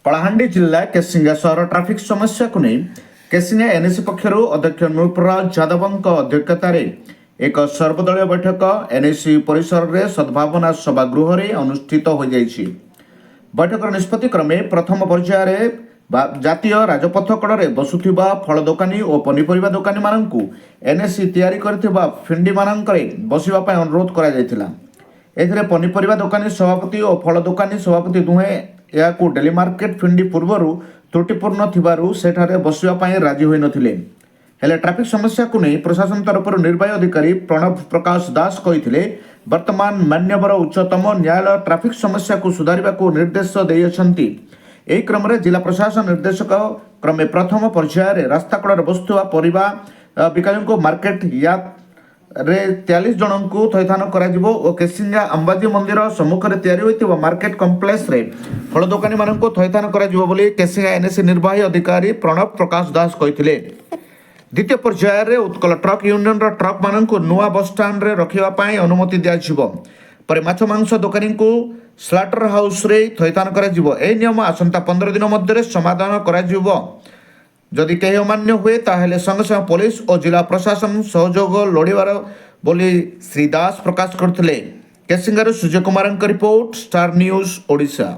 କଳାହାଣ୍ଡି ଜିଲ୍ଲା କେସିଙ୍ଗା ସହର ଟ୍ରାଫିକ୍ ସମସ୍ୟାକୁ ନେଇ କେସିଙ୍ଗା ଏନ୍ଏସି ପକ୍ଷରୁ ଅଧ୍ୟକ୍ଷ ନୃପରାଜ ଯାଦବଙ୍କ ଅଧ୍ୟକ୍ଷତାରେ ଏକ ସର୍ବଦଳୀୟ ବୈଠକ ଏନ୍ଏସି ପରିସରରେ ସଦ୍ଭାବନା ସଭାଗୃହରେ ଅନୁଷ୍ଠିତ ହୋଇଯାଇଛି। ବୈଠକର ନିଷ୍ପତ୍ତି କ୍ରମେ ପ୍ରଥମ ପର୍ଯ୍ୟାୟରେ ଜାତୀୟ ରାଜପଥ କଡ଼ରେ ବସୁଥିବା ଫଳ ଦୋକାନୀ ଓ ପନିପରିବା ଦୋକାନୀମାନଙ୍କୁ ଏନ୍ଏସି ତିଆରି କରିଥିବା ଫିଣ୍ଡିମାନଙ୍କରେ ବସିବା ପାଇଁ ଅନୁରୋଧ କରାଯାଇଥିଲା। ଏଥିରେ ପନିପରିବା ଦୋକାନୀ ସଭାପତି ଓ ଫଳ ଦୋକାନୀ ସଭାପତି ଦୁହେଁ ଏହାକୁ ଡେଲି ମାର୍କେଟ ଫିଣ୍ଡି ପୂର୍ବରୁ ତ୍ରୁଟିପୂର୍ଣ୍ଣ ଥିବାରୁ ସେଠାରେ ବସିବା ପାଇଁ ରାଜି ହୋଇନଥିଲେ। ହେଲେ ଟ୍ରାଫିକ୍ ସମସ୍ୟାକୁ ନେଇ ପ୍ରଶାସନ ତରଫରୁ ନିର୍ବାହୀ ଅଧିକାରୀ ପ୍ରଣବ ପ୍ରକାଶ ଦାସ କହିଥିଲେ, ବର୍ତ୍ତମାନ ମାନ୍ୟବର ଉଚ୍ଚତମ ନ୍ୟାୟାଳୟ ଟ୍ରାଫିକ୍ ସମସ୍ୟାକୁ ସୁଧାରିବାକୁ ନିର୍ଦ୍ଦେଶ ଦେଇଅଛନ୍ତି। ଏହି କ୍ରମରେ ଜିଲ୍ଲା ପ୍ରଶାସନ ନିର୍ଦ୍ଦେଶକ କ୍ରମେ ପ୍ରଥମ ପର୍ଯ୍ୟାୟରେ ରାସ୍ତା କଡ଼ରେ ବସୁଥିବା ପରିବା ବିକାଳୀଙ୍କୁ ମାର୍କେଟ ୟାର୍ଡ ରେ 43 ଜଣଙ୍କୁ ଥଇଥାନ କରାଯିବ ଓ କେସିଙ୍ଗା ଅମ୍ବାଜୀ ମନ୍ଦିର ସମ୍ମୁଖରେ ତିଆରି ହୋଇଥିବା ମାର୍କେଟ କମ୍ପ୍ଲେକ୍ସରେ ଫଳ ଦୋକାନୀମାନଙ୍କୁ ଥଇଥାନ କରାଯିବ ବୋଲି କେସିଙ୍ଗା ଏନ୍ଏସି ନିର୍ବାହୀ ଅଧିକାରୀ ପ୍ରଣବ ପ୍ରକାଶ ଦାସ କହିଥିଲେ। ଦ୍ୱିତୀୟ ପର୍ଯ୍ୟାୟରେ ଉତ୍କଳ ଟ୍ରକ୍ ୟୁନିୟନର ଟ୍ରକ୍ମାନଙ୍କୁ ନୂଆ ବସ୍ଷ୍ଟାଣ୍ଡରେ ରଖିବା ପାଇଁ ଅନୁମତି ଦିଆଯିବ। ପରେ ମାଛ ମାଂସ ଦୋକାନୀଙ୍କୁ ସ୍ଲାଟର ହାଉସ୍ରେ ଥଇଥାନ କରାଯିବ। ଏହି ନିୟମ ଆସନ୍ତା 15 ଦିନ ମଧ୍ୟରେ ସମାଧାନ କରାଯିବ। ଯଦି କେହି ଅମାନ୍ୟ ହୁଏ, ତାହେଲେ ସଙ୍ଗେ ସଙ୍ଗେ ପୋଲିସ ଓ ଜିଲ୍ଲା ପ୍ରଶାସନ ସହଯୋଗ ଲୋଡ଼ିବାର ବୋଲି ଶ୍ରୀ ଦାସ ପ୍ରକାଶ କରିଥିଲେ। କେସିଙ୍ଗାରୁ ସୂର୍ଯ୍ୟ କୁମାରଙ୍କ ରିପୋର୍ଟ, ଷ୍ଟାର ନ୍ୟୁଜ୍ ଓଡ଼ିଶା।